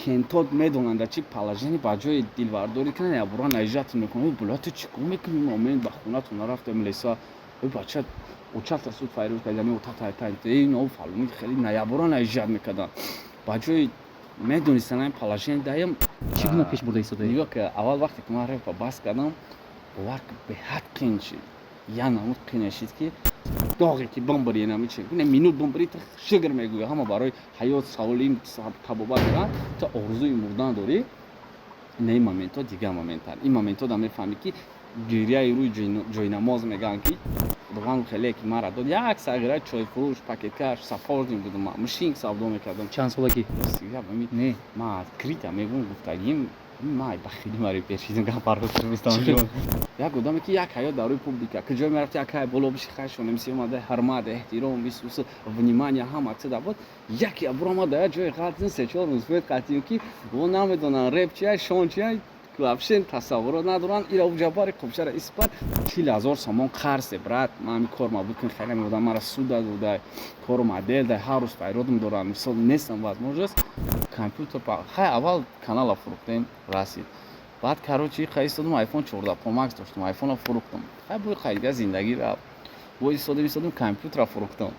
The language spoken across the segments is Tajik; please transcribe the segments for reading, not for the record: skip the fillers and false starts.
Кентот медонанд, дар чӣ положение. Ба ҷои дилбардорӣ кунанд, ябора наезжать мекунанд: «Бля, ту чӣ кор мекунӣ? Момент ба хонатон нарафтем, леса бача очата суд файрӯз кардани отата, фалони». Хеле наябора наезжать мекарданд, ба ҷои медонистанд ин положение даям. Чӣ гуна пеш бурда истодаед? Нигоҳ ки, аввал вақте ки ман репа бас кардам, бовар ки, беҳад қин шид. Я намуд қин шид, ки доғе ки бамбари намичи минут бамбари, шигр мегӯя. Ҳама барои ҳаёт саволим табобат доранд, ту орзуи мурдан дорӣ. Не, ин моментҳо дигар моментанд. Ин моментҳо да мефаҳмӣ, ки гиряи рӯи ҷойнамоз мегӯянд, ки Худованд хеле ки мара дод. Як сағира чойфурӯш, пакеткаш, сапожник будам, мошин савдо мекардам. Чанд солагӣ? Не, ман открыто мегӯм, гуфтагим, ман ба хеле мари пешидим як одаме ки як ҳаёт дар рӯи публика, куҷое мерафти, як ҳай боло биши, хайшон мси омада, ҳурмат, эҳтиром, исус, внимание ҳама чиза буд. Яке буромада, як ҷои ғалт, се-чор рӯз бед қатиё, ки во намедонанд реп чия, шон чия, вообще тасаввурот надоранд. Ира ҷаббари қубшара испар 40 000 сомон қарзе, брат. Ман ҳами кор мабуд кун, хеле меодам, мара суда дода, кору модел да, ҳар рӯз файродм дорам, мисол, нестам, возможность. Компютер хай, аввал канала фурӯхтем, расид. Баъд, короче, хай истодум, iPhone 14 Pro Max доштум, айфонро фурӯхтум. Хай, буи хай, дига зиндагӣ рафт. Бо истодем, истодум, компютерро фурӯхтум.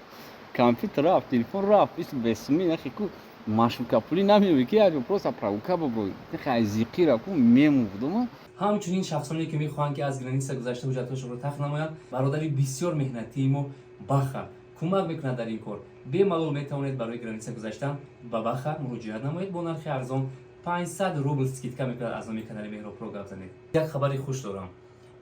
Компютер рафт, телефон рафт, бесуми нахи ку маршрутка пулӣ намеёбӣ, ки як просто прогулка бубурӣ. Хай, зиқира ку мему будум. Ҳамчунин шахсоне, ки мехоҳанд, ки аз граница гузашта ҳуҷҷатҳошонро тах намоянд, бародари бисёр меҳнатии мо Баха кӯмак мекунад дар ин кор. Бемалол метавонед барои граница гузаштан ба Баха муроҷиат намоед. Бо нархи арзон, 500 рубл скидка мекунад. Аз номи канали Меҳробпро гап занед. Як хабари хуш дорам.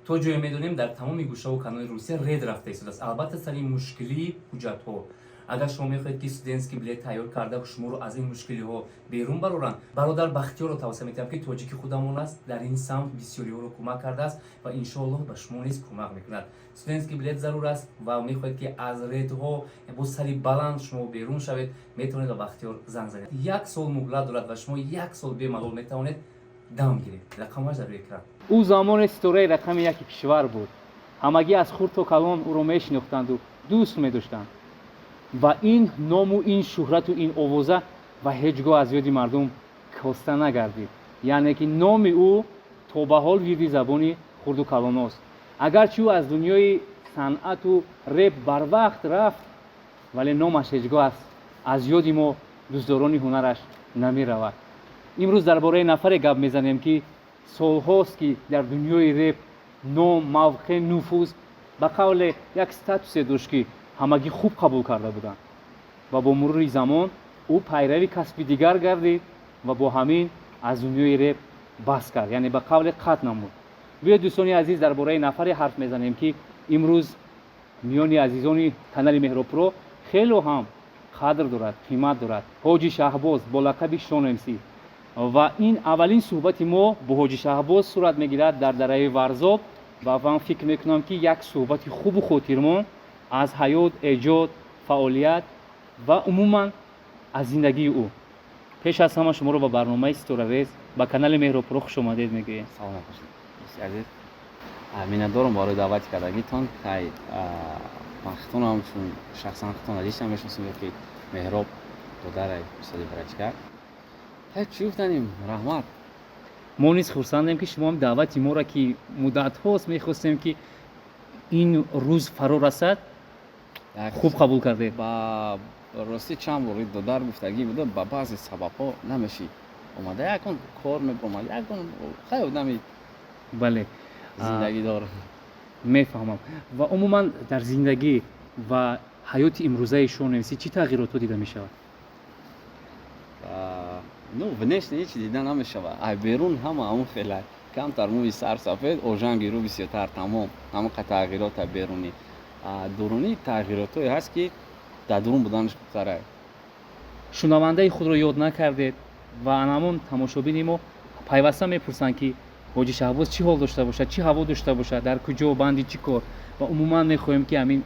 То ҷое медонем, дар тамоми гӯшаву канори Русия рейд рафта истодааст, албатта, сари мушкилии ҳуҷҷатҳо. Агар шумо мехоҳед, ки студентский билет тайёр карда, шуморо аз ин мушкилиҳо берун бароранд, бародар Бахтиёрро тавсия метиҳам, ки тоҷики худамон аст, дар ин самт бисёриҳоро кӯмак кардааст ва иншоаллоҳ ба шумо низ кӯмак мекунад. Студентский билет зарур аст ва мехоҳед, ки аз рейдҳо бо сари баланд шумо берун шавед, метавонед ба Бахтиёр занг занед. Як сол муҳлат дорад ва шумо як сол бемалол метавонед дам гиред. Рақамаш дар экран. Ӯ замоне ситораи рақами яки кишвар буд. Ҳамагӣ аз хурд то калон ӯро мешинохтанду дӯст медоштанд ва ин ному, ин шӯҳрату ин овоза ва ҳеҷ гоҳ аз ёди мардум коста нагардид. Яъне ки номи ӯ то ба ҳол вирди забони хурду калоност. Агарчи ӯ аз дунёи санъату реп барвақт рафт, вале номаш ҳеҷ гоҳ аз ёди мо, дӯстдорони ҳунараш, намеравад. Имрӯз дар бораи нафаре гап мезанем, ки солҳост, ки дар дунёи реп ном, мавқеъ, нуфуз, ба қавле як статусе дошт, ки ҳамагӣ хуб қабул карда буданд ва бо мурури замон ӯ пайрави касби дигар гардид ва бо ҳамин аз дунёи реп бас кард, яъне ба қавле қатъ намуд. Биёед, дӯстони азиз, дар бораи нафаре ҳарф мезанем, ки имрӯз миёни азизони канали Меҳробпро хело ҳам қадр дорад, қимат дорад: Ҳоҷи Шаҳбоз бо лақаби Шон МС. Ва ин аввалин суҳбати мо бо Ҳоҷи Шаҳбоз сурат мегирад дар дараи Варзоб ва ман фикр мекунам, ки як суҳбати хубу хотирмон аз ҳаёт, эҷод, фаъолият ва умуман аз зиндагии ӯ. Пеш аз ҳама шуморо ба барномаи Ситоравез, ба канали Меҳробпуро хушомадед мегӯем. Саломат бошед, дӯсти азиз. Миннатдорам барои даъвати кардагитон. Хай, ман хитонам, чун шахсан хитон лично мешиносем, ки Меҳроб додарай, устоди братишка. Хай, чӣ гуфтанем, раҳмат. Мо низ хурсандем, ки шумо даъвати моро, ки муддатҳост мехостем, ки ин рӯз фаро расад, хуб қабул кардед. Ба ростӣ, чанд бор додар гуфтагӣ буда, ба баъзе сабабҳо намешид омада, ягон кор мебиромад, ягон, хай, одами зиндагӣ дор. Мефаҳмам. Ва умуман дар зиндагӣ ва ҳаёти имрӯзаи Шон МС чӣ тағйиротҳо дида мешавад? Ну, внешне ҳеч дида намешавад. Ай берун ҳама ҳамон хела, камтар мӯи сар сафед, ожанги рӯ бисёртар, тамом. Ҳамон тағйирота берунӣ. Дурунӣ тағйиротҳое ҳаст, ки дар дурун буданаш хубтарае. Шунавандаи худро ёд накардед ва анамон тамошобини мо пайваста мепурсанд, ки Ҳоҷи Шаҳбоз чӣ ҳол дошта бошад, чӣ ҳаво дошта бошад, дар куҷо, банди чӣ кор. Ва умуман мехоҳем, ки ҳамин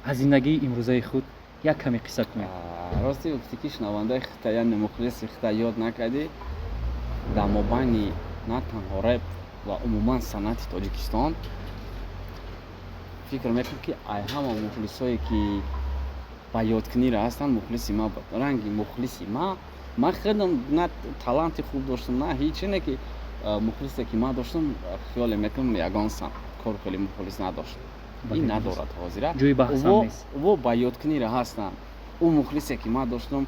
аз зиндагии имрӯзаи худ як каме қисса кунед. Рости гуфтӣ, ки шунавандаи хита, яъне мухлиси хита ёд накардӣ. Дар мобайни на танҳо реп ва умуман санъати Тоҷикистон, фикр мекунам, ки ай ҳама мухлисое, ки ба ёдкунира ҳастанд, мухлиси ма буд. Ранги мухлиси ма. Ман худам на таланти хуб доштам, на ҳеч. Ине ки мухлисе, ки ман доштам, хиёле мекунам, ягон кор хеле мухлис надошт, ин надорад ҳозира. Ҷои баҳсам нест. Во ба ёдкунира ҳастанд. Ӯ мухлисе, ки ман доштам,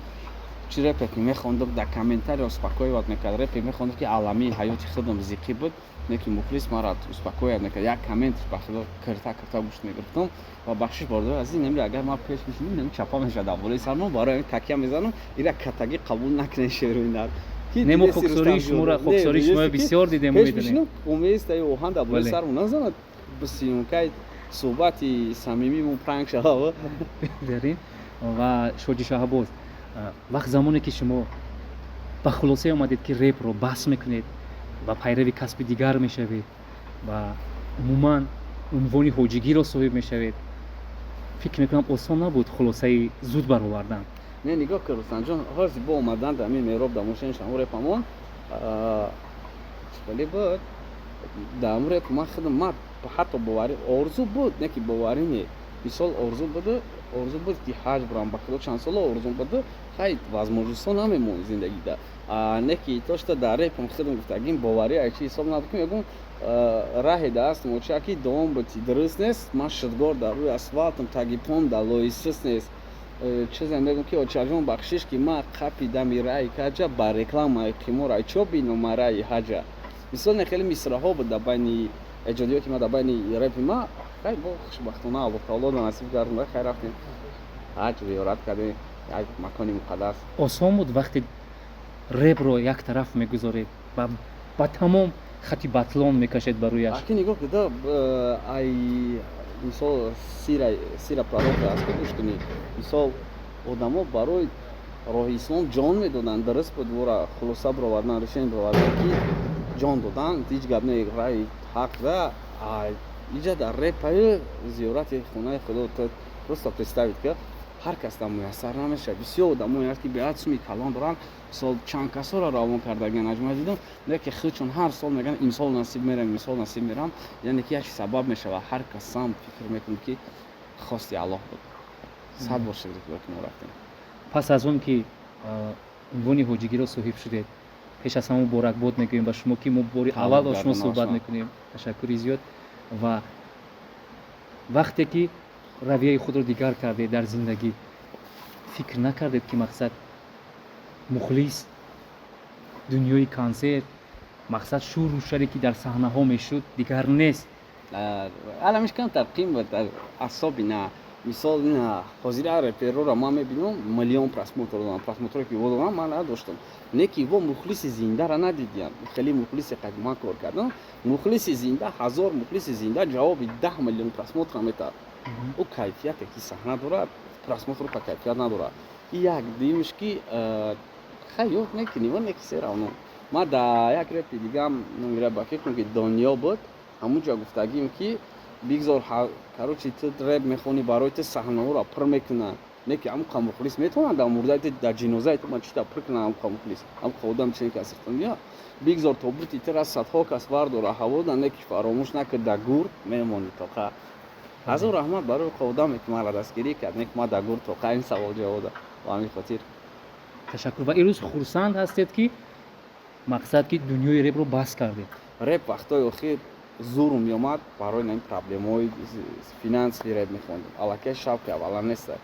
чи репе ки мехондам, дар комментария успокоивать мекард. Репе мехондам, ки аламии ҳаёти худам зиқӣ буд, не ки мухлис мара успокоивать мекард. Як коммент, ба худо, кирта кирта гӯшт мегирифтам. Ва бахшиш, бордор азиз, неми агар ман пеш бишинам, неми чапа мешавад дар болои сармон, барои ҳамин такя мезанам. Ира катагӣ қабул накунед, шерои нар. Не, мо хоксории шуморо, хоксории шуморо бисёр дидем. Пеш бишинам, уместа оҳан дар болои сармон назанад, бисиюнкай суҳбати самимимон пранк шава. Берин. Ва Шоҷи Шаҳбоз, вақт замоне ки шумо ба хулосае омадед, ки репро бас мекунед ва пайрави касби дигар мешавед ва умуман унвони ҳоҷигиро соҳиб мешавед, фикр мекунам, осон набуд хулосаи зуд баровардан. Не, нигоҳ кун, Рустамҷон, ҳози бо омадан дар мин мероб дар мошини шамо репамон чӣ буд. Дар ҳамун реп ман худам, ман ҳатто боварӣ, орзу буд, не ки боварӣ не. Мисол, орзу буду, орзу буд, ки ҳаҷ бурам. Ба худо, чанд сола орзум буду, хай, возможностҳо намемонд зиндагида. Не ки то что дар репам худам гуфтагим, боварӣ ай чи ҳисоб набуд, ки мегум, раҳе даст моча, ки дом бути дуруст нест, ман шудгор дар рӯи асфалтам, таги пом дар лои сис нест. Чизе мегум, ки очаҷон, бахшиш, ки ман қапи дами раи каҷа ба рекламаи қимор ай чо бином раи ҳаҷа. Мисол, не, хеле мисраҳо буд дар байни эҷодиёти ма, дар байни репи ма. Хай, бо хушбахтона Аллоҳ таоло насиб гардонда, хай, рафтем, ҳаҷ зиёрат кардем, як макони муқаддас. Осон буд, вақте репро як тараф мегузоред ва ба тамом хати батлон мекашед ба рӯяш? Аки, нигоҳ куда, ай мисол, сира пророка аст, ки гӯш кунӣ, мисол, одамо барои роҳи ислом ҷон медоданд. Дуруст буд, вора хулоса бировардан, решение бировардан, ки ҷон додан ҳеҷ гап не, раи ҳақ да. Иҷа дар репаи зиёрати хонаи худо, просто представить ка, ҳар кас дар муяссар намешавад. Бисёр одамое ҳаст, ки беҳад суми калон доранд, мисол, чанд касоро равон кардагиан аҷмаа дидам, не ки худшон ҳар сол мегӯянд: «Имсол насиб мерам, имсол насиб мерам». Яъне ки як сабаб мешавад. Ҳар кас сам фикр мекунад, ки хости Аллоҳ буд. Сад бор шукри Худо, ки мо рафтем. Пас аз он ки унвони ҳоҷигиро соҳиб шудед, пеш аз ҳама муборакбод мегӯем ба шумо, ки мо бори аввал бо шумо суҳбат мекунем. Ташаккури зиёд. Ва вақте ки равияи худро дигар кардед дар зиндагӣ, фикр накардед, ки мақсад мухлис, дунёи консерт, мақсад шуру шаре, ки дар саҳнаҳо мешуд, дигар нест? Аламиш камтар қим буд, асоби на. Мисол, ина ҳозира репероро ман мебинам, миллион просмотр дорам. Просмотрое, ки во дорам, ман надоштам. Не ки во мухлиси зиндара надидиям. Хеле мухлиси қад ман кор кардам, мухлиси зинда, 1000 мухлиси зинда ҷавоби 10 миллион просмотр метаҳад. Ӯ кайфияте, ки саҳна дорад, просмотру па кайфият надорад. Як димш, ки хай, ёд мекунӣ, ва не ки всё равно ман дар як репи дигам, ба фикрам, ки Донё буд, ҳамунҷо гуфтагим, ки бигзор, короче, ту реп мехонӣ, барои ту саҳнаҳоро пур мекунанд, не ки ҳамун мухлис метавонанд дар мурдаи ту, дар ҷинозаи ту ман чита пур кунам, ҳамун мухлис, ҳамун одам чизе ки асиртон. Бигзор тобути тура садҳо кас вардора ҳаво, не ки фаромӯш накард, дар гур мемонӣ тоқа. Ҳазор раҳмат барои одаме, ки маро дастгирӣ кард, не ки ман дар гур тоқа. Ин савол ҷавода ба ҳамин хотир. Ташаккур. Ва имрӯз хурсанд ҳастед, ки мақсад ки дунёи репро бас кардед? Реп вақтҳои охир зурум меомад, барои ин проблемаҳои финансови реп мехондем. Аллакай шавқи аввала неста,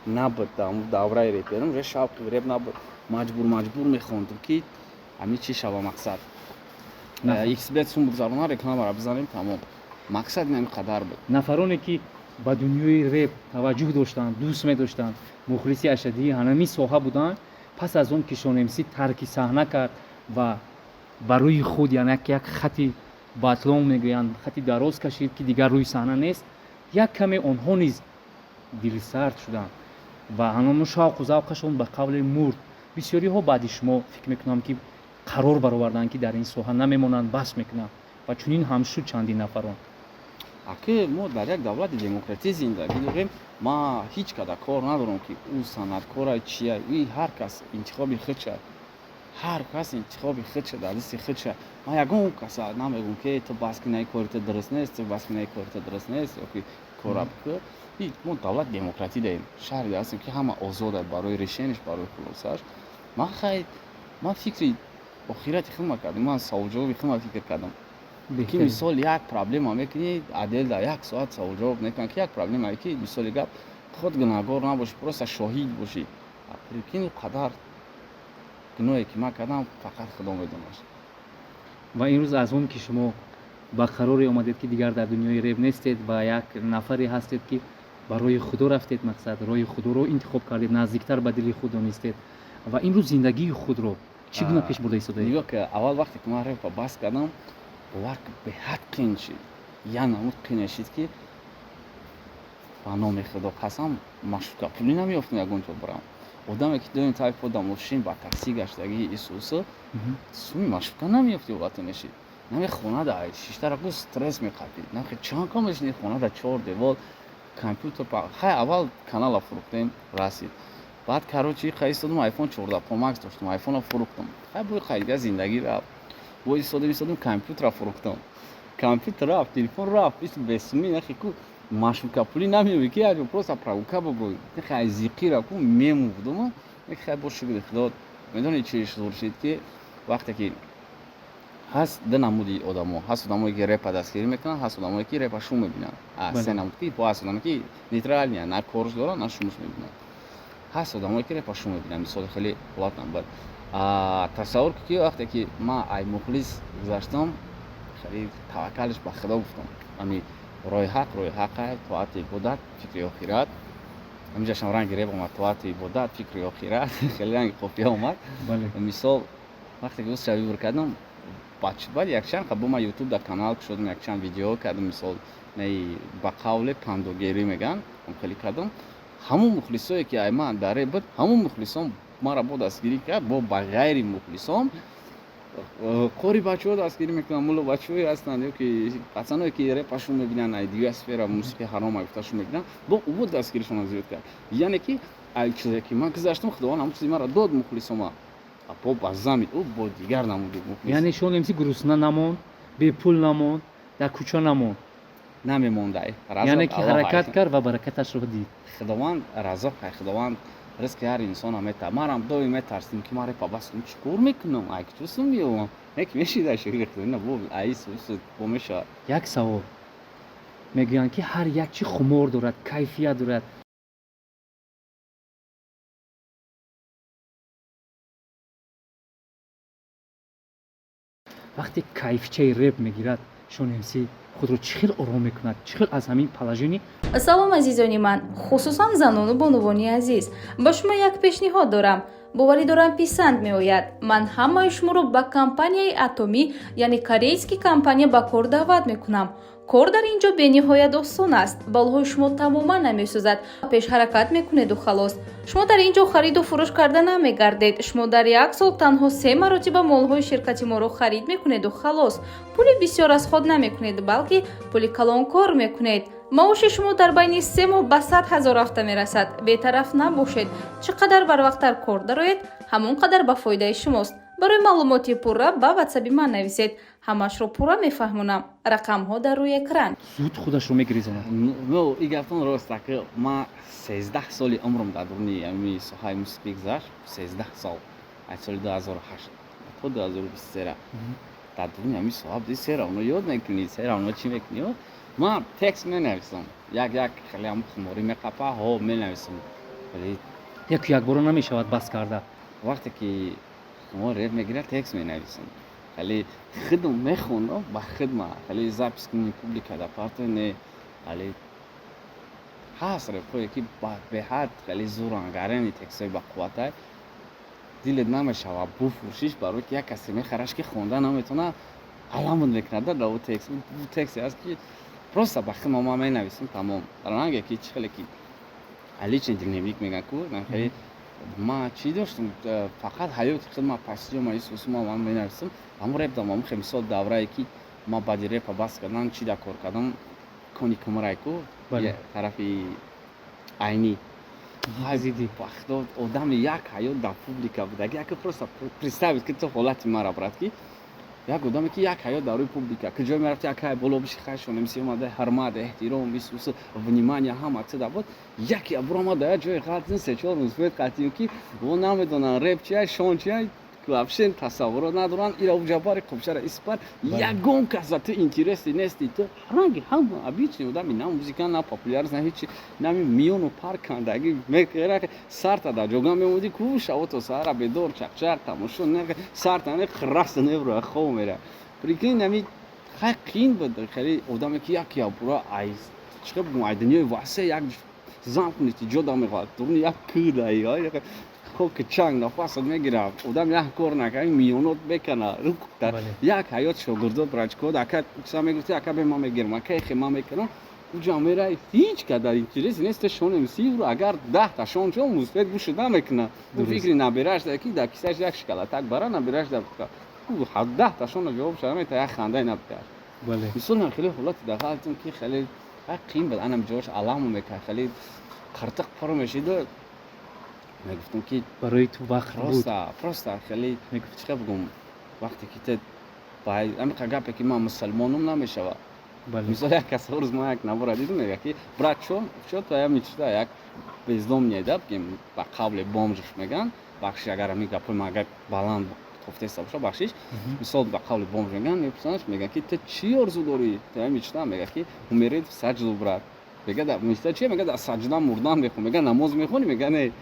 набуд. Дар давраи реперам уже шавқи реп набуд. Маҷбур, маҷбур мехондем, ки ҳамин чӣ шава, мақсад xbet сум бигзарона, рекламаро бизанем, тамом. Мақсад ин қадар буд. Нафароне, ки ба дунёи реп таваҷҷӯҳ доштанд, дӯст медоштанд, мухлиси ашаддии ҳанамин соҳа буданд, пас аз он ки Шон МС тарки саҳна кард ва ба рӯи худ, яъне як хати батлон мегӯянд, хати дароз кашид, ки дигар рӯи саҳна нест, як каме онҳо низ дилсард шуданд ва ҳамон шавқу завқашон ба қавле мурд. Бисёриҳо баъди шумо, фикр мекунам, ки қарор бароварданд, ки дар ин соҳа намемонанд, бас мекунанд, ва чунин ҳам шуд чандин нафарон. Аки, мо дар як давлати демократӣ зиндагӣ дорем. Ма ҳеҷ када кор надорам, ки ӯ санъаткора, чия. И ҳар кас интихоби худша, ҳар кас интихоби худша, дар дасти худша. Ман ягон каса намегӯм, ки ту бас кина, кори ту дуруст нест, ту бас кина, кори ту дуруст нест, ёки кора бикӯ. Мо давлати демократӣ дорем, шаҳре ҳастем, ки ҳама озод барои решениш, барои хулосааш. Ман хай, ман фикри охирати худма кардам, ман саволҷавоби худма фикр кардам, ки мисол як проблема мекунӣ, отдел да як соат саволҷавоб мекунад, ки як проблемае ки, мисоли гап, худ гунаҳгор набошӣ, просто шоҳид бошӣ. Прикинь, қадар гуноҳе ки ман кардам, фақат Худо медонад. Ва имрӯз аз он ки шумо ба қароре омадед, ки дигар дар дунёи реп нестед ва як нафаре ҳастед, ки ба роҳи Худо рафтед, мақсад, роҳи Худоро интихоб кардед, наздиктар ба дили худ донистед, ва имрӯз зиндагии худро чӣ гуна пеш бурда истодаед? Нигоҳ ки, аввал вақте ки ман репа бас кардам, бовар, беҳад қин шид, я намуд қине шид, ки ба номи Худо қасам, маршрутка пулӣ намеёфтам ягон ҷо бирам. Одаме ки доим тай пода мошин ба такси гаштагии исусу, суми маршрутка намеёфти, вақте мешид нами хона да шиштара ку стресс меқапид, нахи чанд ка мешини хона да чор девол, компютер. Хай, аввал канала фурӯхтем, расид. Баъд, короче, хай, истодум, iPhone 14 Pro Max доштум, айфона фурӯхтум. Хай, бо хай дига зиндагӣ рафт. Бо истодем, истодем, компютера фурӯхтум, компютер рафт, телефон рафт, бесуми нахи ку маршрутка пулӣ намеёбӣ, ки як просто прогулка бубурӣ. Хай, зиқира ку мемурдум. Хай, бо шукри Худо, медонӣ чи зур шид, ки вақте ки ҳаст ду намуди одамо: ҳаст одамое ки репа дастгирӣ мекунанд, ҳаст одамое ки репа шум мебинанд. Се намуд ки ҳаст одаме ки нейтральный, на корш дорад, на шумуш мебинанд. Ҳаст одамое ки репа шум мебинанд. Мисоли хеле ҳолатам буд. Тасаввур ки вақте ки ман ай мухлис гузаштам, хеле таваккалш ба Худо гуфтам, ами роҳи ҳақ, роҳи ҳақа, тоати ибодат, фикри охират. Ҳаминҷашам ранги реп омад: тоати ибодат, фикри охират, хеле ранги қофия омад. Мисол, вақте ки узша выбор кардам, баъд якчанд бо ман Ютуб дар канал кушодам, якчанд видео кардам, мисол, наи ба қавле пандогерӣ мегӯянд, хеле кардам. Ҳамун мухлисое ки ай ман дар реп буд, ҳамун мухлисон маро бо дастгирӣ кард. Бо ба ғайри мухлисон қори бачаҳо дастгирӣ мекунанд, мулло бачаҳое ҳастанд ё ки пацаное ки репашон мебинанд, ай дигар сфера мусиқи ҳаром гуфташон мебинанд, бо ӯ дастгиришонро зиёд кард. Яъне ки ай чизе ки ман гузаштам, Худованд ҳамун чизи маро дод, мухлисома бо ба зами ӯ бо дигар намуди мухлис. Яъне шумо мемси гурусна намонд, бепул намонд, дар кӯча намонд? Намемондай. Яъне ки ҳаракат кард ва баракаташро дид. Худованд разоқ, Худованд ризқи ҳар инсона метаҳад. Манам доим метарсидим, ки ман репа бас кунам, чӣ кор мекунам, ай куҷосум биёвам? Не ки мешида, шукри Худо, ина бо аис бо мешавад. Як савол: мегӯянд, ки ҳар як чи хумор дорад, кайфият дорад. Вақте кайфчаи реп мегирад, Шон МС худро чӣ хел ором мекунад, чӣ хел аз ҳамин положение? Салом, азизони ман, хусусан занону бонувони азиз. Ба шумо як пешниҳод дорам, боварӣ дорам, писанд меояд. Ман ҳамаи шуморо ба компанияи Атомӣ, яъне корейский компания, ба кор даъват мекунам. Кор дар ин ҷо бениҳоят осон аст, балҳои шумо тамоман намесӯзад, пеш ҳаракат мекунеду халос. Шумо дар ин ҷо хариду фурӯш карда намегардед. Шумо дар як сол танҳо се маротиба молҳои ширкати моро харид мекунеду халос. Пули бисёр аз худ намекунед, балки пули калон кор мекунед. Маоши шумо дар байни 3 моҳ ба 100 000 рафта мерасад. Бетараф набошед, чӣ қадар барвақттар кор дароед, ҳамон қадар ба фоидаи шумост. Барои маълумоти пурра ба ватсаби ман нависед, ҳамаашро пурра мефаҳмонам. Рақамҳо дар рӯи экран. Зуд худашро мегирезонад. Ну, и гаптон рост ака. Ман 13 соли умрам дар дуруни ами соҳаи мусиқӣ гузашт, 13 сол, аз соли 2008 то 2023 дар дуруни ҳами соҳа буди. Все равно ёд мекунӣ, все равно чӣ мекунӣ. Ман текст менависам, як як хеле ҳам хуморӣ меқапа, ҳо, менависам, вале яку якбора намешавад бас карда. Вақте ки хумор реп мегирад, текст менависам, хеле худм мехондам ба хидма, хеле запись кунӣ, публика да парто не. Вале ҳаст репҳое ки беҳад хеле зуран, гарени текстҳои бақувватай, дилет намешавад буфурӯшиш, барои ки як касе мехараш, ки хонда наметавона, аламуд мекунад да ӯ текст. Ӯ тексте аст, ки просто ба хидма ман менависам, тамом. Ранге ки чӣ хеле ки личный дневник мегӯянд ку, хеле ман чӣ доштам, фақат ҳаёти хидма пасиёма исусума ман менависам. Ҳамон реп дам, ҳамон мисол, даврае ки ман баъди репа бас кардан чӣ да кор кардам, кони кумрай ку, тарафи Айнӣ. Вақто одами як ҳаёт дар публика будаги, яке просто представить ки ту ҳолати мара, брат, ки Як одаме, ки як ҳаёт дар рӯи публика, куҷое мерафти, акай боло биши, хайшон МС омада, ҳурмат, эҳтиром, исус, внимание ҳама чиза буд. Яке буромада, як ҷои ғалт, се чор рӯз қатием, ки во намедонанд реп чия, шон чия, вообще тасаввурот надоранд. Ира ҷабари қубшара испар, ягон кас за ту интереси нести. Ту ранги ҳама обычный одами, на музикант, на популярность, на ҳечи, нами миёну пар кандаги мекера. Сарта дар ҷога мемоди ку, шаво то саҳара бедор, чақчақ, тамошо, сарта не храста невро, хоб мера. Прикинь, нами хай қиин буд хеле. Одаме, ки як ябура ай чӣ бигӯм, ай дунёи васеъ як замкнутый ҷо да мехоҳад, дуруни як кӯда хоки чанг нафасат мегирад. Одам як кор накард, миёнот мекана. Як ҳаёт шогирдот, брачкод, ака са мегуфти: «Ака, бе, ман мегирам, ака, эхе ман мекунам». Уҷа мера, ҳеҷ кадар интерес нест. Шон МС агар 10-та шон чон мусбет гӯша намекуна. Фикри набираш да, ки дар кисаш як шоколадак бара, набираш да 10-та шона ҷавоб шада мета, як хандай набиташ. Мисол, хеле ҳолати дар ки хеле қиин буд. Анам ҷош аламу мекард, хеле қиртиқ пур мешиду мегуфтам, ки барои ту вақт буд. Просто хеле, чӣ бигӯм, вақте ки ту амиқа гапе, ки ман мусалмонум, намешавад. Мисол, як кас рӯз ман як навора дидум, мега, ки: «Брат, чо чо твоя мечта?» Як бездомный да, бигем, ба қавле бомж меган, бахшиш, агар ҳамин гапои ман агар баланд тофтеста боша, бахшиш. Мисол, ба қавли бомж меган, мепурсанаш, меган, ки: «Ту чӣ орзу дорӣ, твоя мечта?» Мега, ки: «Умереть в саҷду, брат». Мега: «Да мечта чия?» Мега: «Да саҷда мурдан мехоҳам». Мега: «Намоз мехонӣ?» Мега: «Не».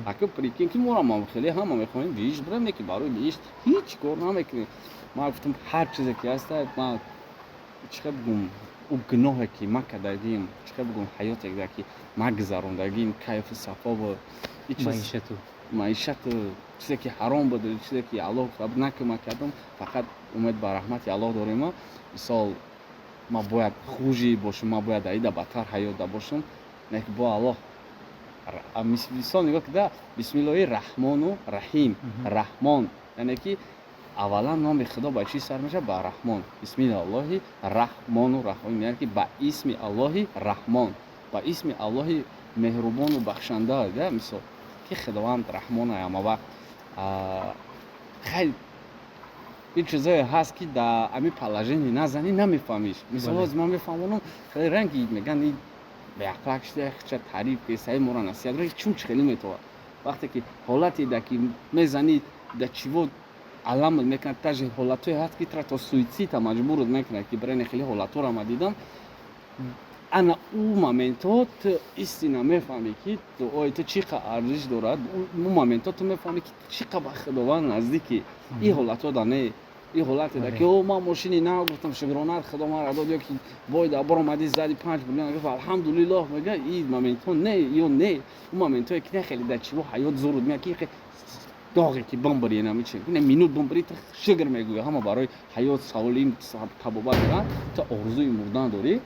Ака, прикинь, ки мора ма хеле ҳама мехоҳем биҳишт бирем, не ки барои биҳишт ҳеҷ кор намекунем. Ман гуфтам, ҳар чизе ки ҳаста, ман чӣ бигӯм, ӯ гуноҳе, ки ман кардагим, чӣ бигӯм, ҳаёте ки ман гузарондагим, кайфу сафову маишату маишату, чизе ки ҳаром буд, чизе ки Аллоҳ накун, ман кардам. Фақат умед ба раҳмати Аллоҳ дорем. Мисол, ман бояд хужи бошам, ман бояд аида бадтар ҳаётда бошам, не ки бо Аллоҳ. Мисол, нигоҳ кида, бисмиллоҳи раҳмону раҳим. Раҳмон, яъне ки аввалан номи Худо ба чӣ сар мешавад? Ба Раҳмон. Бисмиллоҳи раҳмону раҳим, яъне ки ба исми Аллоҳи Раҳмон, ба исми Аллоҳи меҳрубону бахшанда. Да, мисол, ки Худованд Раҳмон ҳама вақт. Хай, ин чизое ҳаст, ки дар ами положение назанӣ, намефаҳмиш. Мисол, ҳозир ман мефаҳмонам, хеле ранги меган, беақлак шуда, ча таъриф кесаи моро насиҳат чун чӣ хеле метавад. Вақте ки ҳолате да ки мезанӣ, да чиво аламат мекунад, даже ҳолатое ҳаст, ки тра то суицида маҷбурат мекунад, ки барои хеле ҳолатҳоро ма дидам. Ана ӯ моментҳо ту истина мефаҳмӣ, ки дуои ту чӣ қа арзиш дорад. Ӯ моментҳо ту мефаҳмӣ, ки чӣ қа ба Худованд наздикӣ. Ин ҳолатҳо да не, ин ҳолате да ки: «О, ман мошини нав гуфтам, шукронат, Худо мара дод», ё ки бой да баромадӣ, зади 5 миллион, гуфт, алҳамдулиллоҳ, мега. Ин моментҳо не, ё не, ӯ моментҳое ки не, хеле да чиво ҳаёт зурут меяд, ки доғе ки бамбари намичи не минут бамбари, ту шукр мегӯӣ. Ҳама барои ҳаёт саволим табобат доранд, ту орзуи мурдан дорӣ.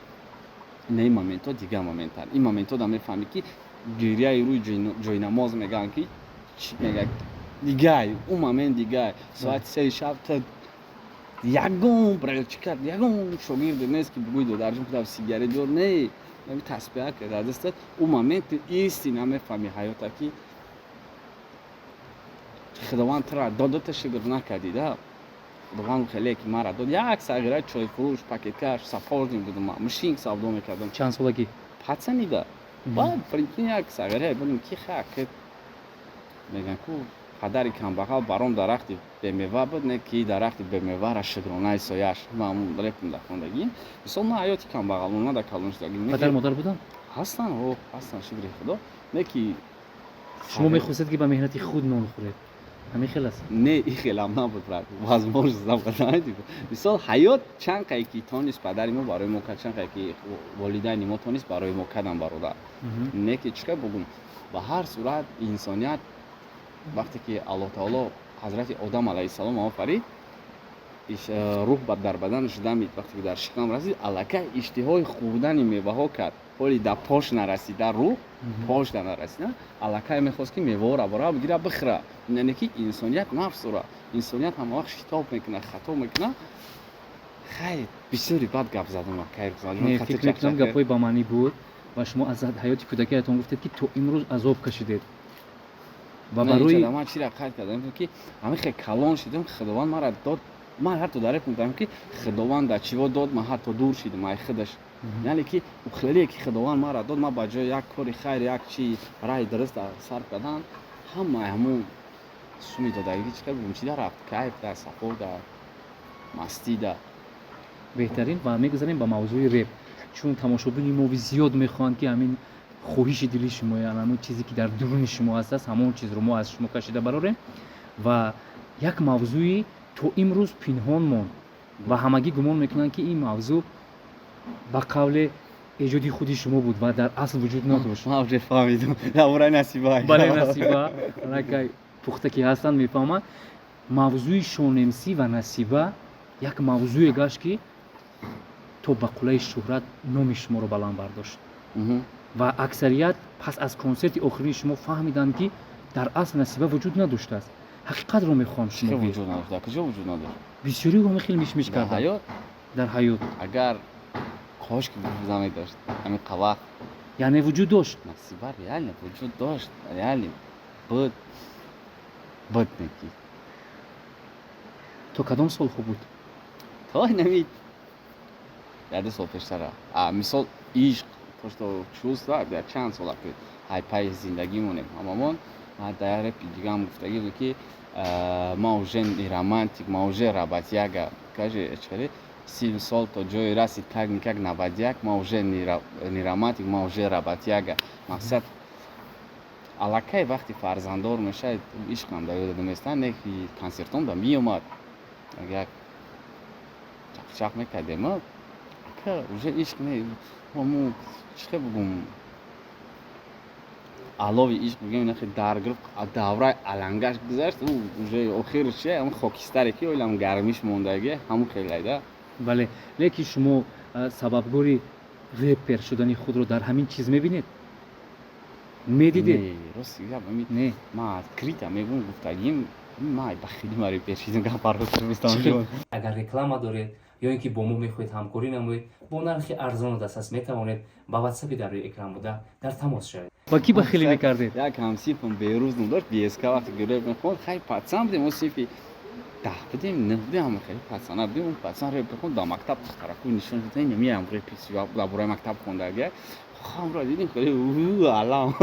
Не, ин моментҳо дигар моментанд. Ин моментҳо да мефаҳмӣ, ки гиряи рӯи ҷойнамоз мегӯянд, ки чӣ мега, дигай ӯ момент, дигай соати 3 шаб ту ягон бральчика, ягон шогирде нест, ки бигӯй: «Додарҷон, кудав сигарет биёр». Не, тасбиҳа дар дастат. Ӯ момент ту истина мефаҳми ҳаёта, ки Худованд тура дода, та шукр накардӣ. Да Худованд хеле ки мара дод, як сағира чойфурӯш, пакеткаш, сапожник будам, ман мошин савдо мекардам. Чанд солагӣ? Пацанида. Баъд, прикинь, як сағира будем, ки ха меган ку, падари камбағал баром дарахти бемева буд, не ки дарахти бемевара шукронаи сояш. Ман репм дар хондагӣ. Мисол, ман ҳаёти камбағалона дар калон шудагӣ. Падар модар буданд? Ҳастанд, о, ҳастанд, шукри Худо, не ки Шумо мехостед, ки ба меҳнати худ нон хӯред, ҳамин хел аст? Не, ин хелам набуд, брат, возможность набуд. Мисол, ҳаёт чанд қае ки тонист падари мо барои мо кард, чанд қае ки волидайни мо тонист барои мо кардам, бародар. Не ки чӣ бугум, ба ҳар сурат инсоният, вақте ки Аллоҳ таоло ҳазрати Одам алайҳиссалом офарид, рӯҳ дар баданаш дамид. Вақте ки дар шикам расид, аллакай иштиҳои хӯрдани меваҳо кард. Ҳоли да пош нарасида, рӯҳ пош да нарасида, аллакай мехост, ки меваҳоро бара бигира, бихӯра. Яъне ки инсоният нафс дорад, инсоният ҳамавақт шитоб мекунад, хато мекунад. Хай, бисёри бад гап задам. Фикр мекунам, гапҳои ба маънӣ буд ва шумо аз ҳаёти кӯдакиятон гуфтед, ки то имрӯз азоб кашидед. Ва барои ман чиро қайд кардам, ки ҳамин хел калон шидам, Худованд мара дод. Ман ҳатто дар реп гуфтам, ки Худованд дар чиво дод, ман ҳатто дур шидам ай худаш, яъне ки хеле ки Худованд маро дод, ман ба ҷои як кори хайр, як чи раҳи дуруст сарф кардан, ҳамаи ҳамун суми додагӣ, чӣ бугум, чи да рафт: кайф да, сафо да, мастӣ да. Беҳтарин. Ва мегузарем ба мавзӯи реп, чун тамошобини мо зиёд мехоҳанд, ки ҳамин хоҳиши дили шумо, ҳамон чизе ки дар дуруни шумо ҳаст, ҳамон чизро мо аз шумо кашида барорем. Ва як мавзӯи то имрӯз пинҳон монд ва ҳамагӣ гумон мекунанд, ки ин мавзӯъ ба қавле эҷоди худи шумо буд ва дар асл вуҷуд надошт. Ман уже фаҳмидам, дар бораи Насиба. Бале, Насиба. Аллакай пухта ки ҳастанд, мефаҳманд. Мавзӯи Шонемсӣ ва Насиба як мавзӯе гашт, ки то ба қуллаи шӯҳрат номи шуморо баланд бардошт ва аксарият пас аз консерти охирини шумо фаҳмиданд, ки дар асл Насиба вуҷуд надоштааст. Ҳақиқатро мехоҳам шумо. Вуҷуд надошт? Дар куҷо вуҷуд надошт? Бисёри ҳама хел мишмиш карданд. Ҳаёт? Дар ҳаёт. Агар кош ки вуҷуд намедошт ҳамин вақт. Яъне вуҷуд дошт? Насиба реально вуҷуд дошт, реально буд, буд неки. То кадом солҳо буд? То инами як 2 сол пештара. Мисол, ишқ, то что чувства, як чанд сола ки ҳайпаи зиндагӣ монем ҳамамон. Дар репи дигаам гуфтагӣ буд, ки ма уже не романтик, ма уже работяга. Кажи, чари 30 сол то ҷое расид, как никак 91, ма уже не романтик, ма уже работяга. Мақсад, аллакай вақти фарзанддор мешавед, ишқам дар ёда наместан, не ки консертон да меомад, як чақчақ мекардем, ака, уже ишқ не, мо чӣ хел бугум, алови ишқ бигем, нахи дар гирифт, давраи алангаш гузашт, уже охир чи ҳамн хокистаре ки ойлам гармиш мондаги, ҳамун хелайда. Бале, лекин шумо сабабгори репер шудани худро дар ҳамин чиз мебинед, медидед? Рости гап, Не? Ма открыто мегӯм, гуфтагим, ма бахили ма репер шидам, гап. Агар реклама доред ё ин ки бо мо мехоҳед ҳамкорӣ намоед, бо нархи арзону дастрас метавонед ба ватсапи дар рӯи экран буда дар тамос шавед. Ба кӣ бахилӣ мекардед? Як ҳамсинфам Берӯз ном дошт, БСК вақте ки реп мехонд, хай пацан будем, мо синфи 10 будем, 9 будем, ҳама хеле пацана будем. Он пацан реп мехонд, дар мактаб духтараку нишон шуда, меям репи дар бораи мактаб хондаги, хамро дидем, хеле алам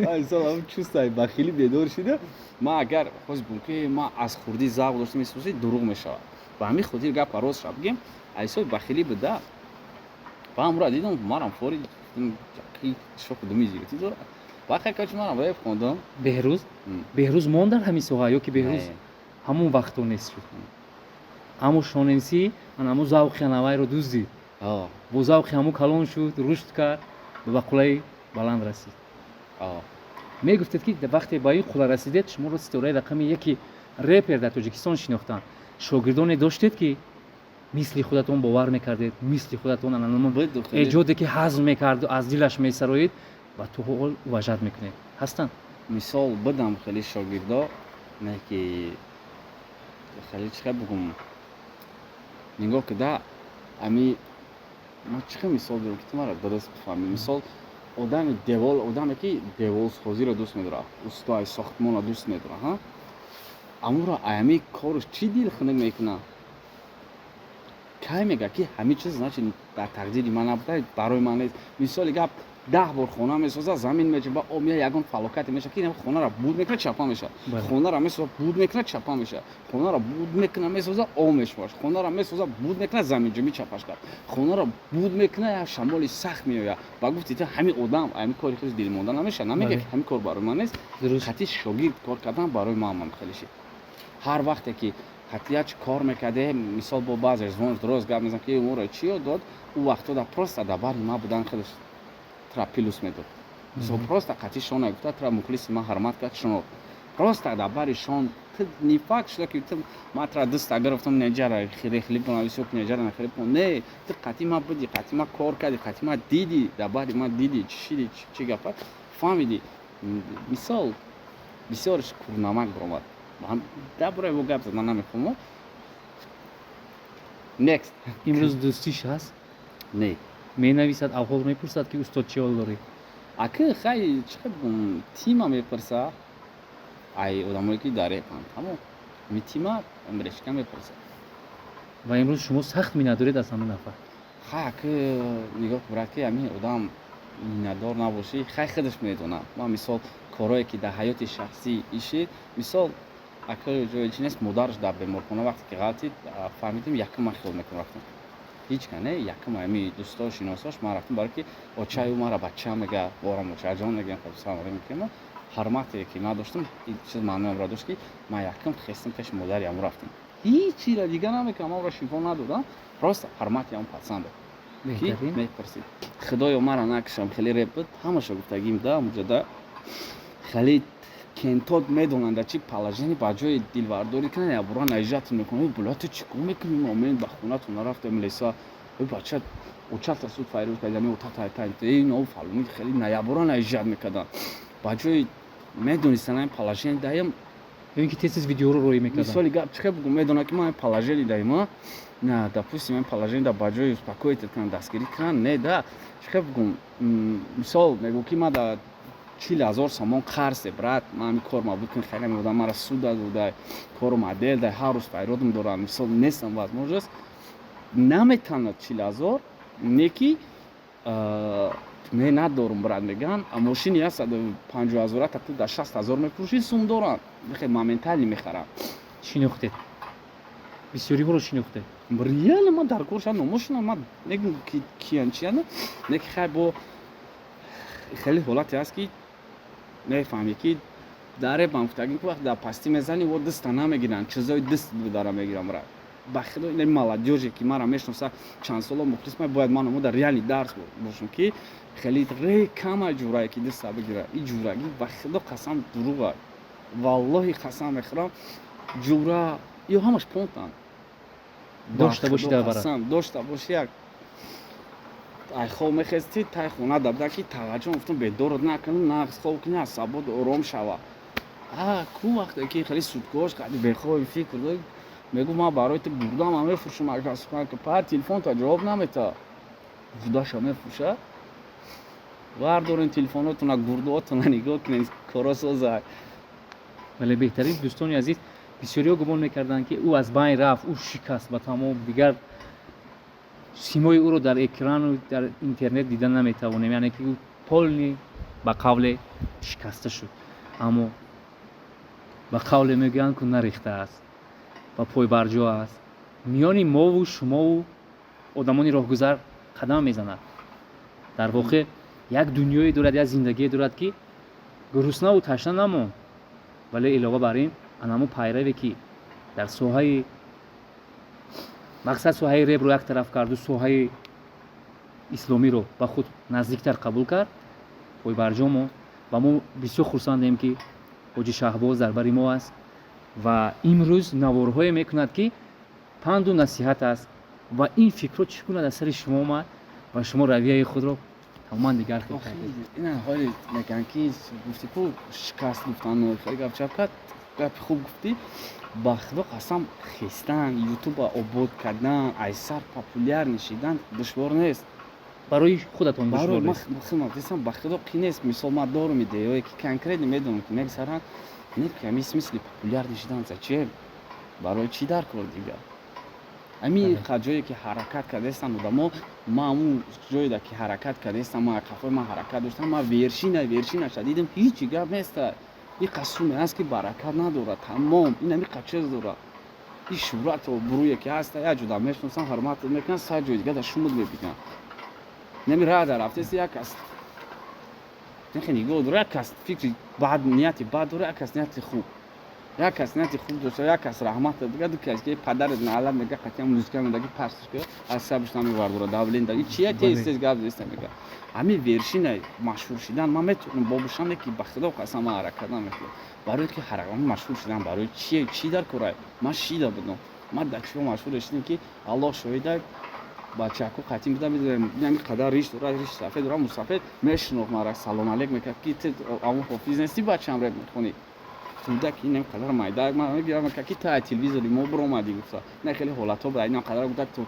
ҳам чувствои бахилӣ бедор шида. Ма агар хост бигӯм, ки ма аз хурдӣ завқ доштам, эҳсоси дурӯғ мешавад. Ба ҳамин хотир гапа рост шав бигем, ҳисоби бахилӣ буда. Ба ҳамро дидам, марам фори шоку думи зиётӣ дорад. Бахай, качи марам реп хондам. Беҳрӯз, Беҳрӯз монд дар ҳамин соҳа ё ки Беҳрӯз ҳамон вақто нест шуд? Аммо Шонемсӣ ан ҳамун завқи анавайро дуздид, бо завқи ҳамун калон шуд, рушд кард ва ба қуллаи баланд расид. Мегуфтед, ки вақте ба ин қулла расидед, шуморо ситораи рақами яки репер дар Тоҷикистон шинохтанд. Шогирдоне доштед, ки мисли худатон бовар мекардед, мисли худатон эҷоде ки ҳазм мекарду аз дилаш месароид ва то ҳол уважать мекунед, ҳастанд? Мисол, будам хеле шогирдо, не ки хеле, чӣ хел бугум, нигоҳ кида, ами ма чӣ хел мисол дорам, ки ту мара дуруст бифаҳмӣ. Мисол, одами девол, одаме ки деволсозиро дӯст медорад, устои сохтмонро дӯст медорад, ҳа, амуро ами корш чӣ дил хунук мекунад? Кай мега, ки ҳамин чиз, значит, дар тақдири ман набуда, барои ман нест. Мисоли гап, 10 бор хона месоза, замин мечаба, об мея, ягон фалокате мешавад, ки хонаро буд мекунад, чапа мешавад. Хонаро месоза, буд мекунад, чапа мешавад. Хонаро буд мекунад, месоза, об мешавад. Хонаро месоза, буд мекунад, заминҷунбӣ чапаш кард. Хонаро буд мекунад, як шамоли сахт меояд. Ба гуфти ту, ҳамин одам ҳамин кори худаш дилмонда намешавад, намега, ки ҳамин кор барои ман нест. Хати шогирд кор кардан барои ман хеле шид. Ҳар вақте ки хати як кор мекарде, мисол, бо баъзеш звониш рост гап мезанам, ки ӯро чӣ ёд дод, ӯ вақтҳо да просто дар бари ман будан хелеш тра плюс медод. Мисол, просто қати шона гуфта, тра мухлиси ман ҳурмат кард, шуно просто дар бари шон, ту не факт шуда, ки ту ман тра дӯста гирифтам, неҷара хеле бонависё, неҷара нахеле, не, ту қати ман буди, қати ман кор кардӣ, қати ман дидӣ, дар бари ман дидӣ, чӣ шиди, чӣ гапа фаҳмидӣ. Мисол, бисёрш курнамак баромад, дар бораи ӯ гап задан намехоҳам. Next. Имрӯз дӯстиш ҳаст? Не. Менависад, авҳол мепурсад, ки устод, чӣ ҳол дорӣ? Аки, хай, чӣ хел бигӯм, тима мепурса, ай одамое ки дар репанд, тамом. Митима амрешка мепурсад. Ва имрӯз шумо сахт миннатдоред аз ҳамин нафар. Хай, ки нигоҳ кунад, ки ҳамин одам миннатдор набошӣ, хай, худаш медонад. Ман, мисол, корое ки дар ҳаёти шахсӣ ишид, мисол, ака, ҷое чи нест, модараш дар беморхона вақте ки ғалтид, фаҳмидем, якум ман хиёл мекунам, рафтам. Ҳеҷ ка не, якум ҳами дӯсто, шиносош ман рафтам, барое ки очаю мара бача мега, борам очаҷон мегӯям, хоб, салом алейкум мекунем. Ҳурмате ки ман доштам, ин чиз маъноам дошт, ки ман якум хестам, пеши модари ҳамон рафтам. Ҳеҷ чиро дигар намекунам, ман ӯро шифо надодам, просто ҳурмати ҳамон пацан буд, ки Беҳтарин. мепурсид. Худоё, мара накушам, хеле реп буд, ҳамаша гуфтагим да муҷада. Хеле кентот медонанд, дар чи положение, ба ҷои дилвардорӣ кунанд, ябура наезжать мекунанд: «Бля, ту чӣ кор мекунӣ? Момент ба хонатон нарафтем, леса, бача очата суд файрӯз кардани отата, фалони». Хеле наябура наезжать мекарданд, ба ҷои медонистанд ин положение даем. Ё ин ки тез тез видеоро роӣ мекарданд. Мисоли гап, чӣ бугум, медонад, ки ман положение даема, на, допустим, ин положение да, ба ҷои успокоить кунанд, дастгирӣ кунанд, не да, чӣ бугум, мисол, мегӯ, ки ман да 40 000 сомон қарзе, брат, ман ҳами кор мабуд кун, хеле одам мара суд дада, кору модел да, ҳар рӯз файродам дорам, мисол, нестам, возможность наметанад 40 000, не ки не, надорум, брат, мегӯянд, а мошини 150 000 та ту дар 60 000 мефурӯшӣ, сум доранд, хеле моментально мехарам. Шинохтед, бисёриҳоро шинохтед. Реально, ман дар кор шад номошинам, ман мегӯм, ки киян, чиян, не ки, хай, бо хеле ҳолате ҳаст, ки мефаҳмӣ, ки дар репам гуфтагим, ки вақте дар пастӣ мезанӣ, во дастта намегиранд, чизои даст дара мегирам, брат. Ба худо, ин молодёжь е ки мара мешноса, чанд соло мухлис, ман бояд ман дар реальный дарс бошам, ки хеле ре кама ҷурае ки даста бигира. И ҷурагӣ, ба худо қасам, дурӯға, валлоҳи, қасам мехӯрам, ҷура ё ҳамаш понтанд. Дошта бошӣ дар бара. Қасам, дошта бошӣ, як ай хоб мехести, тай хона дабда, ки таваҷҷӯҳ гуфтам, бедорот накунам, нағз хоб кунӣ, асабот ором шава. А ку вақте ки хеле суткош қади бехоби фикр дорӣ, мегӯ: «Ман барои ту гурдам мефурӯшам», агар па телефонта ҷавоб намета, гурдаша мефурӯша. Вардорен телефонотуна, гурдуотуна нигоҳ кунед, коро соза. Вале беҳтарин, дӯстони азиз, бисёриҳо гумон мекарданд, ки ӯ аз байн рафт, ӯ шикаст ба тамом, дигар симои ӯро дар экрану дар интернет дида наметавонем, яъне ки ӯ полный, ба қавле, шикаста шуд. Аммо, ба қавле мегӯянд, ку нарехтааст ва пойбарҷо аст, миёни мову шумову одамони роҳгузар қадам мезанад. Дар воқеъ як дунёе дорад, як зиндагие дорад, ки гуруснаву ташна намонд. Вале илова бар ин, анамо пайраве, ки дар соҳаи мақсад, соҳаи репро як тараф карду соҳаи исломиро ба худ наздиктар қабул кард, пойбарҷо монд. Ва мо бисёр хурсандем, ки ҳоҷи Шаҳбоз дар бари мо аст ва имрӯз наворҳое мекунад, ки панду насиҳат аст. Ва ин фикрҳо чӣ гуна дар сари шумо омад ва шумо равияи худро тамоман дигар хел кардед? Ина ҳоли мегӯянд, ки гуфти ку шикаст гуфтан, хеле гап чап кард, гапи хуб гуфтӣ. Ба худо қасам, хестан, ютуба обод кардан, айсар популяр нишидан душвор нест. Барои худатон барои душвор нест. Ман худам, ба худо, қӣ нест. Мисол, ман дорум идеяое, ки конкретно медонам, ки мегзаранд, не ки ҳамин смысли популяр нишидан зачем, барои чӣ дар кор дигар ҳамин қа ҷое ки ҳаракат кардаистанд одамо. Ман ҳамун ҷоеда ки ҳаракат кардаистам, ман қафои ман ҳаракат доштам, ман вершинаша дидам, ҳичи гап неста. И қасуме аст, ки баракат надорад, тамом. Ин ҳами қа чиз дорад, и шӯҳрату обрӯе ки ҳаста, як ҷода мешиносам, ҳурмат мекунанд, сад ҷои дига дар шумуд мебинанд. Нами рада рафтест, як кас нехе нигоҳ дора, як кас фикри бад, нияти бад дора, як кас нияти хуб, як кас нияти хуб дошта, як кас раҳмат дига, ду кас ки падарат наалат мега, қатъиян музика медаги, пастш ки асабш намевардора, давлен да чия, тез тез гап зеста мега. Ҳамин вершина машҳур шидан ман метавонам бобушам, ки ба худо қасам, ман ҳаракат намекунам, барои ки машҳур шидан барои чие, чӣ дар корай? Ман шида будам, ман дар чиё машҳур шидам, ки Аллоҳ шоҳида, бачако қатъин будам, ами қадар риш дора, риш сафед дора, мусафед мешинохт мара, салом алейк мекард, ки ту амон ҳофиз нести, бачаам реп мехонӣ, кӯдак инам қадар майда, ман мегирам, ки та телевизори мо биромадӣ, гуфта. Ина хеле ҳолатҳо буда, инам қадар буда, ту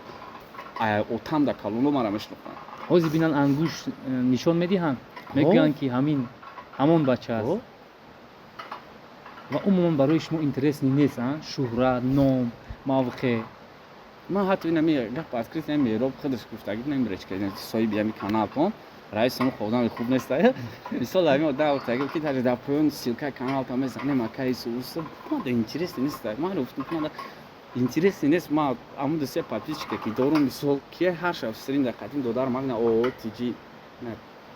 отам да калоно мара мешинохтанд. Ҳозир бинан, ангушт нишон медиҳанд, мегӯянд, ки ҳамин ҳамон бача аст. Ва умуман барои шумо интересный нест шӯҳрат, ном, мавқеъ? Ман ҳатто инами гап открыт, меҳроб худаш гуфтаги, намеречка соҳиби ҳами каналтон, раисам одами хуб нест. Мисол, ҳами одам гуфтаги, ки даже дар поён ссылка каналта мезанем, акаи сусу мада интересный нест. Ман гуфтам, мада интересный нест. Ма аму ду се подписчика ки дорум, мисол, ки ҳар шаб стрим дар қадим додар магна оо тиҷи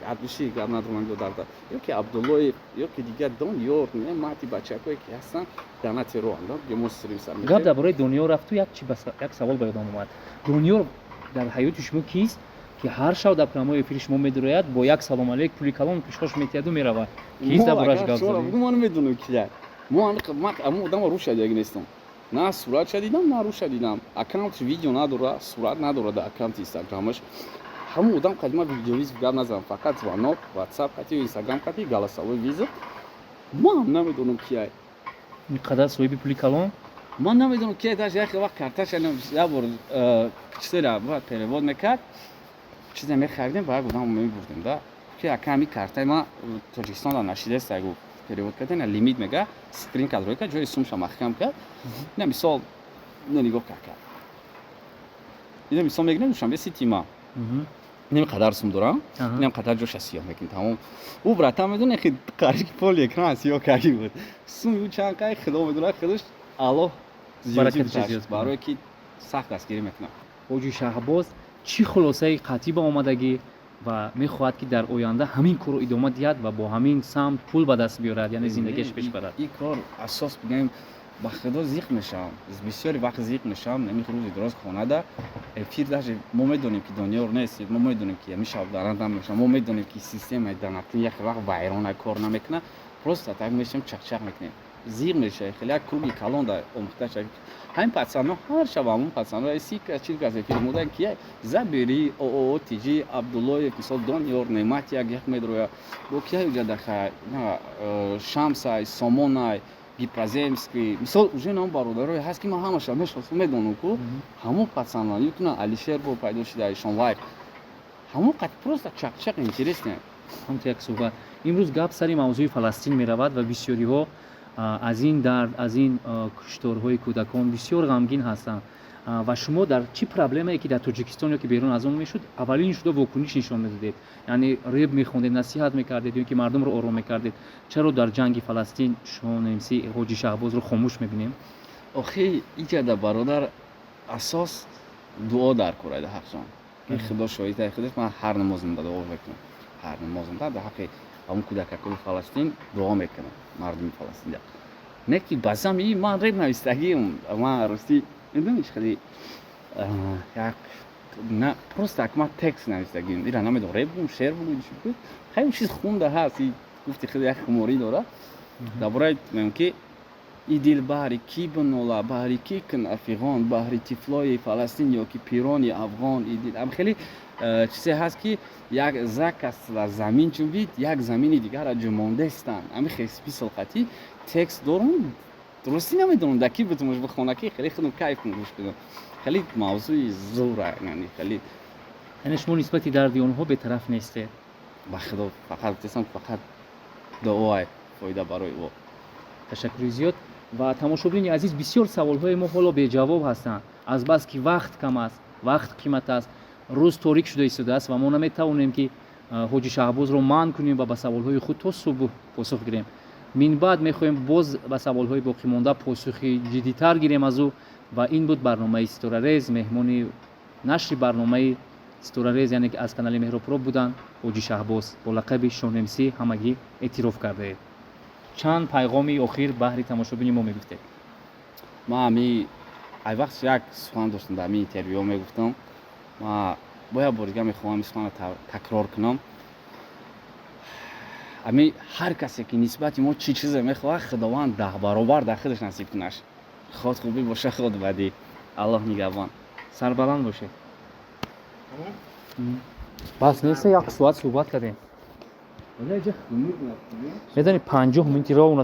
адуши гап надорам, додарда ё ки Абдуллоев, ё ки дигар Донёр, мати бачакое ки ҳастанд, данати роанд, мо стрим сар. Гап дар бораи Дониёр рафту, як чи, як савол ба ёдам омад: Дониёр дар ҳаёти шумо кист, ки ҳар шаб дар прямой эфири шумо медурояд, бо як салом алейк пули калон пешкош метиҳаду меравад? Кист, дар борааш гап задем? Мо намедонем кия. Мо аммо одама руша дигаги нестам, на суратша дидам, на руша дидам. Аккаунт видео надора, сурат надора дар аккаунти Инстаграмаш. Ҳамон одам қадима видеовызов гап назадам, фақат звонок, Ватсап қати, Инстаграм қати, голосовой вызов. Ман намедонам кияй. Ин қадар соҳиби пули калон? Ман намедонам кияй. Даже як вақт карташа як бор чизера бояд перевод мекард, чизе мехаридем, ба як одам мебурдем да, ки аками картаи ма Тоҷикистон да нашидеста, гуфт, перевод кард, ина лимит мега, скрин кард, рӯй кард, ҷои сумша маҳкам кард. Ина мисол, ина нигоҳ кард, ина мисол мегирем, Душанбе Сити ма инам қадар сум дорам, инам қадар ҷоша сиёҳ мекунем, тамом. Ӯ братан медоне, ки қариб поли экран сиёҳ карди буд. Суми ӯ чанд қай, худо медонад, худаш Аллоҳ зиёдӣ, барое ки сахт дастгирӣ мекунам. Ҳоҷи Шаҳбоз чӣ хулосаи қатъӣ ба омадагӣ ва мехоҳад, ки дар оянда ҳамин корро идома диҳад ва бо ҳамин самт пул ба даст биёрад, яъне зиндагиаш пеш барад? Ин кор асос бигӯем, ба худо, зиқ мешавам, бисёри вақт зиқ мешавам. Нами рӯзи дуроз хонада эфир, даже мо медонем, ки Дониёр нест, мо медонем, ки ҳами шаб даранд намешавам, мо медонем, ки системаи донатин як вақт вайрона, кор намекунад. Просто так мешавем, чақчақ мекунем, зиқ мешавем. Хеле як круги калон да омӯхта шавем. Ҳамин пацано ҳар шаб, ҳамон пацано 30 кас, 40 кас эфир мудан, ки забери ооо тиҷи Абдуллоев, мисол, Дониёр, Неъмат як як медроя, бо ки ҷадаха Шамсай, Сомонай, Гипроземский, мисол, уже нам бародарое ҳаст, ки ман ҳамаша мешиносам, медонам ку ҳамон пацана юкна Алишер бо пайдо шуда, ишон лайв, ҳамон қад просто чақчақ интересне. Ҳамто як суҳбат. Имрӯз гап сари мавзӯи Фаластин меравад ва бисёриҳо аз ин дард, аз ин кушторҳои кӯдакон бисёр ғамгин ҳастанд. Ва шумо дар чӣ проблемае ки дар Тоҷикистон ё ки берун аз он мешуд, аввалин шуда вокуниш нишон медодед, яъне реп мехондед, насиҳат мекардед ё ки мардумро ором мекардед. Чаро дар ҷанги Фаластин Шон МС Ҳоҷи Шаҳбозро хомӯш мебинем? Охи, иҷада, бародар, асос дуо дар кораида ҳақҷон. Худо шоҳидаи худаш, ман ҳар намозамда дуо мекунам, ҳар намозамда дар ҳаққи ҳамон кӯдакакои Фаластин дуо мекунам, мардуми Фаластинда. Не ки баъзан ман реп навистагиам, ман ростӣ медониш, хеле як на просто як ман текст навистагиам, ира намедонам, реп бугум, шеър бугум, хеле чиз хунда ҳаст. Гуфти хеле як хуморӣ дорад. Дар бораи мегӯям, ки и дил баҳри кӣ бинола, баҳри кӣ кун афиғон, баҳри тифлои Фаластин ё ки пирони афғон. И дил хеле чизе ҳаст, ки як зак аст дар замин ҷунбид, як замини дигарро ҷумондестанд. Ами хел списал қатӣ текст дорум. Дурустӣ намедонам, дар ки бутумаш бихона, ки хеле худам кайф кунам, гӯш кунам. Хеле мавзӯи зура, яъне хеле. Яъне шумо нисбати дарди онҳо бетараф нестед? Ба худо, фақат гуфтесам, фақат дуоай фоида барои ӯ. Ташаккури зиёд. Ва тамошобини азиз, бисёр саволҳои мо ҳоло беҷавоб ҳастанд, азбаски вақт кам аст, вақт қимат аст, рӯз торик шуда истодааст ва мо наметавонем, ки Ҳоҷи Шаҳбозро манъ кунем ва ба саволҳои худ то субҳ посух гирем. Минбаъд мехоҳем боз ба саволҳои боқимонда посухи ҷиддитар гирем аз ӯ. Ва ин буд барномаи Ситорарез. Меҳмони нашри барномаи Ситорарез, яъне ки аз канали Меҳробпро, буданд Ҳоҷи Шаҳбоз бо лақаби Шон МС. Ҳамагӣ эътироф кардаед. Чанд пайғоми охир баҳри тамошобини мо мегуфтед? Ман ами ай вақт як сухан доштам, дар ами интервюҳо мегуфтам. Ма бо як бор дига мехоҳам ин суханро такрор кунам. Ами ҳар касе ки нисбати мо чӣ чизе мехоҳад, Худованд 10 баробар дар худаш насиб кунаш, ход хубӣ боша, ход бадӣ. Аллоҳ нигаҳбон. Сарбаланд бошед. Бас неста, як соат суҳбат кардем. Медонӣ, 50 минути ровно.